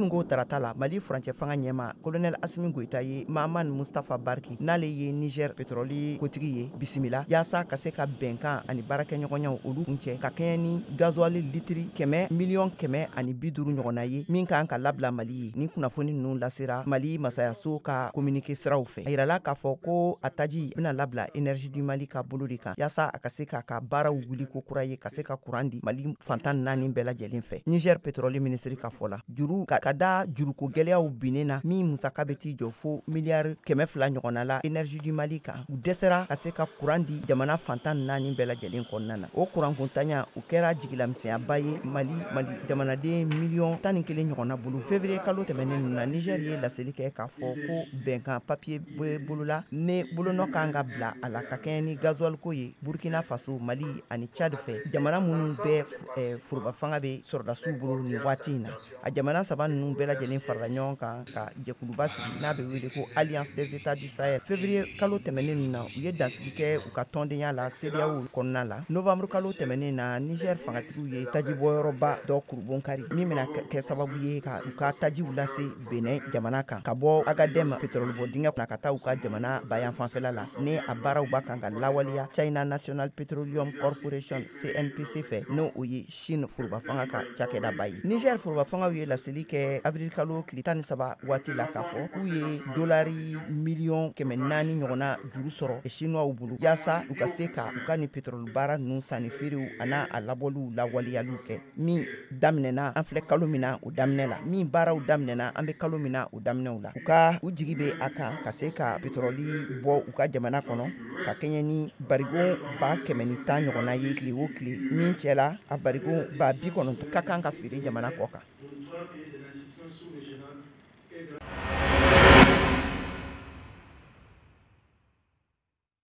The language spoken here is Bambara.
Kununko tarata la, Mali furancɛ fanga ɲɛma, colonel Asimi Goyita, ye Mahamani Mustafa Bariki, n'ale ye Niger pétrole kotigi ye, bisimila yaasa ka se ka bɛnkan ani baarakɛɲɔgɔnyaw olu kuncɛ ka kɛɲɛ ni gasoil litiri 100 150 miliyɔn ɲɔgɔnna ye min kan ka labila Mali ye. Ni kunnafoni ninnu lasera Mali masayaso ka communiqué siraw fɛ, a yirala k'a fɔ ko a taji bɛna labila Énergie du Mali ka bolo de kan, yaasa a ka se k'a ka baaraw wuli ko kura ye, ka se ka kuran di Mali fantan naani bɛɛ lajɛlen fɛ. Niger pétrole minisiri ka fɔ la, juru ka da juruko gɛlɛyaw binnen na, min musaka bɛ t'i jɔ fo miliyari 200 ɲɔgɔnna la Énergie du Mali kan, u dɛsɛra ka se ka kuran di jamana fantan naani bɛɛ lajɛlen kɔnɔna na. O kurankuntanya o kɛra jigilamisɛnyaba ye Mali jamanaden miliyɔn 11 ɲɔgɔnna bolo. Février kalo tɛmɛnen ninnu na, Niger ye laseli kɛ k'a fɔ ko bɛnkan papier bɛ bolola ne bolonɔ kan ka bila a la ka kɛɲɛ ni gasoil ko ye Burkina Faso, Mali ani Tchad fɛ, jamana minnu bɛɛ foroba fanga bɛ sɔrɔdasiw bolo nin waati in na. A jamana saba ninnu bɛɛ lajɛlen farala ɲɔgɔn kan ka jɛkuluba sigi n'a bɛ wele ko Alliance des États du Sahel. Février kalo tɛmɛnen ninnu na, u ye dansigi kɛ u ka tɔndenya la CEDEAO kɔnɔna la. Novembre kalo tɛmɛnen na, Niger fangatigiw ye tajibɔyɔrɔba dɔ kurubon kari min bɛna kɛ sababu ye ka u ka tajiw lase Benin jamana kan ka bɔ Agadem pétrole bɔ dingɛ ka taa u ka jamana bayan fanfɛla la, ni a baaraw ba kan ka lawaleya China National Petroleum Corporation, CNPC fɛ, n'o o ye Chine foroba fanga ka cakɛdaba ye. Niger foroba fangaw ye laseli kɛ avril kalo tile 13 waati la k'a fɔ k'u ye dolari miliyɔn 400 ɲɔgɔnna juru sɔrɔ Chinois bolo, yaasa u ka se ka u ka nin pétrole baara ninnu sanni feerew a n'a a labɔliw lawaleyaliw kɛ, min daminɛna an filɛ kalo min na o daminɛ la, min baaraw daminɛna an bɛ kalo min na o daminɛw la. U ka u jigi bɛ a kan ka se ka pétrole bɔ u ka jamana kɔnɔ ka kɛɲɛ ni barigon 110 000 ɲɔgɔnna ye tile o tile, min cɛ la a barigon 90 000 ka kan ka feere jamana kɔ kan.